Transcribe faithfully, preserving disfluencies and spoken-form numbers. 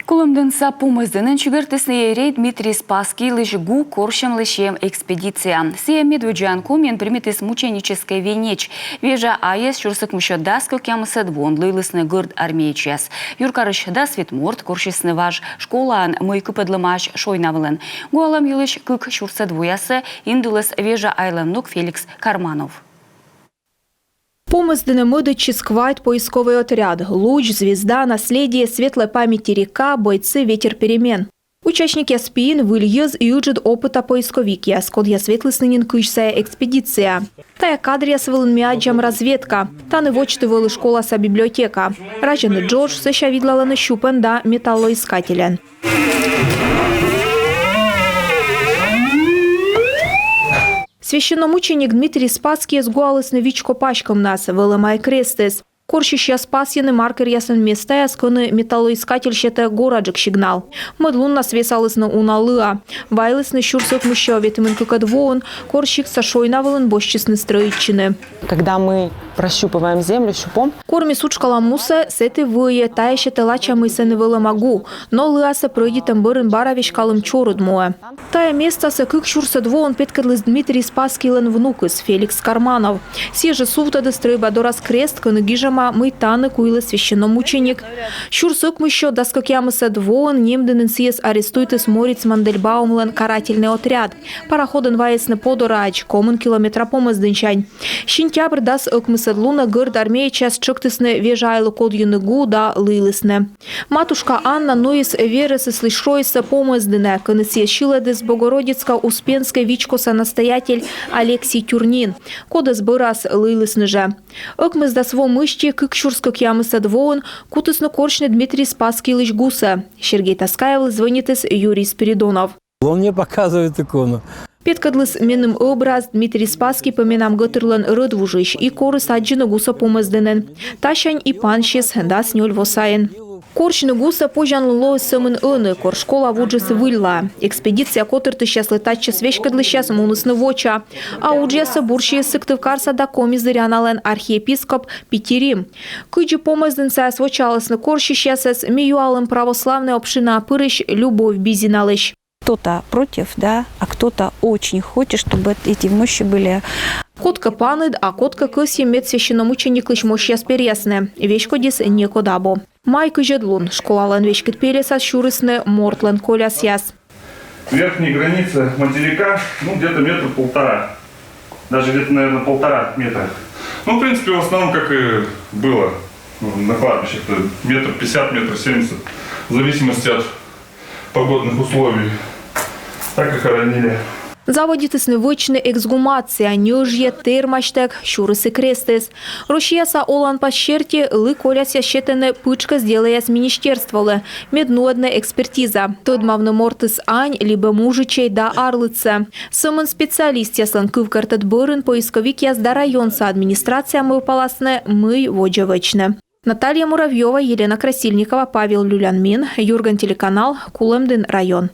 Кулӧмдінса Помӧсдінын чукӧртісны рейд Дмитрий Спасскийлысь гу корсьӧмлы сиӧм экспедиция. Сійӧ медводдзаӧн Комиын примитіс мученическӧй венеч. Вежа айӧс сюрс ӧкмыссё дас кӧкъямысӧд воын лыйлісны гӧрд армеечьяс. Юркарысь дас вит морт корсисны важ школаын, мый кыпӧдлӧмаӧсь Шойна вылын. Гуалӧм йылысь кык сюрсӧд воясӧ индыліс Вежа айлӧн внук Феликс Карманов. Помӧсдінӧ мӧдӧдчис квайт поисковӧй отряд: «Луч», «Звезда», «Наследие», «Светлой памяти река», «Бойцы», «Ветер перемен». Участникъяс пиын выль йӧз и ыджыд опыта поисковикъяс, кодъяс ветлісны нин кызь сайӧ экспедицияӧ. Тайӧ кадръяс вылын ми аддзам разведка. Тані водзті вӧлі школаса библиотека. Разьӧны джодж, сэсся видлалӧны сюпӧн да металлоискательӧн. Священномученик Дмитрий Спасскийӧс гуалісны вичко паськӧмнас, вӧлӧма и крестыс. Корсьысьяс пасйӧны маркеръясӧн местаяс, кӧні металлоискатель сетӧ гораджык сигнал. Мӧд луннас весалісны уна лыа. Вайлісны сюрс ӧкмыссё ветымын кыкӧд воын, кор сиктса Шойна вылын босьтчисны стрӧитчыны. Когда мы прощупываем землю щупом. Кор ми сутшкалам мусӧ, сэті выйӧ, тайӧ сетӧ лача, мый сэні вӧлӧма гу, но лыасӧ прӧйдитӧм бӧрын бара веськалім чорыд муӧ. Тайӧ местасӧ кык сюрсӧд воын петкӧдліс Дмитрий Спасскийлӧн внукыс Феликс Карманов. Сійӧ жӧ сувтӧдіс стрӧйба дорас крест, кӧні гижӧма, мый тані куйлӧ священномученик. Сюрс ӧкмыссё дас кӧкъямысӧд воын Немдінын сійӧс арестуйтіс Мориц Мандельбаумлӧн карательнӧй отряд. Пароходӧн вайисны Подораӧдз, комын километра Помӧсдінсянь. Сентябрь дас ӧкмысӧд лунӧ гӧрд армеечьяс тшӧктісны Вежа айлы кодйыны гу да лыйлісны. Матушка Анна нуис верӧсыслысь шойсӧ Помӧсдінӧ, кӧні сійӧс сьылӧдіс Богородицка-Успенскӧй вичкоса настоятель Алексий Тюрнин, кодӧс бӧрас лыйлісны жӧ. Ӧкмысдас во мысти, кык сюрс кӧкъямысӧд воын, кутісны корсьны Дмитрий Спасскийлысь гусӧ. Сергей Таскаевлы звӧнитіс Юрий Спиридонов. Он мне показывает икону. Петкӧдліс меным ӧбраз. Дмитрий Спасский пӧ менам гӧтырлӧн рӧдвужысь, и корис аддзыны гусӧ Помӧсдінын. Тасянь и пансис дас нёль во сайын. Корсьны гусӧ позянлун лоис сӧмын ӧні, кор школа вуджис выльлаӧ. Экспедиция котыртысьяслы татчӧс веськӧдлысьяс мунісны воча. А уджъяссӧ бурсиис Сыктывкарса да Коми-Зыряналӧн архиепископ Питирим. Кыдзи Помӧсдінсаяс вочаалісны корсьысьясӧс, ми юалім православнӧй общинаӧ пырысь Любовь Бизиналысь. Кто-то против, да, а кто-то очень хочет, чтобы эти мощи были. Кодкӧ паныд, а кодкӧ кӧсйӧ, мед священномучениклысь мощьяс перъясны. Веськодьыс некод абу. Май кызьӧд лун. Школалӧн веськыд пельӧсас сюрисны мортлӧн колясъяс. Верхняя граница материка, ну, где-то метр полтора. Даже где-то, наверное, полтора метра. Ну, в принципе, в основном, как и было, ну, на кладбищах, то метр пятьдесят, метр семьдесят, в зависимости от погодных условий. Так и хоронили. Заводитісны вӧчны эксгумация, ньӧжйӧ, тэрмасьтӧг, сюрис и крестыс. Россияса оланпас серти лы колясъяс сетӧны пытшкӧс делӧяс министерстволы, мед нуӧдны экспертиза, тӧдмавны, мортыс ань либӧ мужичӧй да арлыдсӧ. Сӧмын специалистъяслӧн кывкӧртӧд бӧрын поисковикъяс да районса администрация мӧвпаласны, мый водзӧ вӧчны. Наталья Муравьёва, Елена Красильникова, Павел Люлянмин, «Юрган» телеканал, Кулӧмдін район.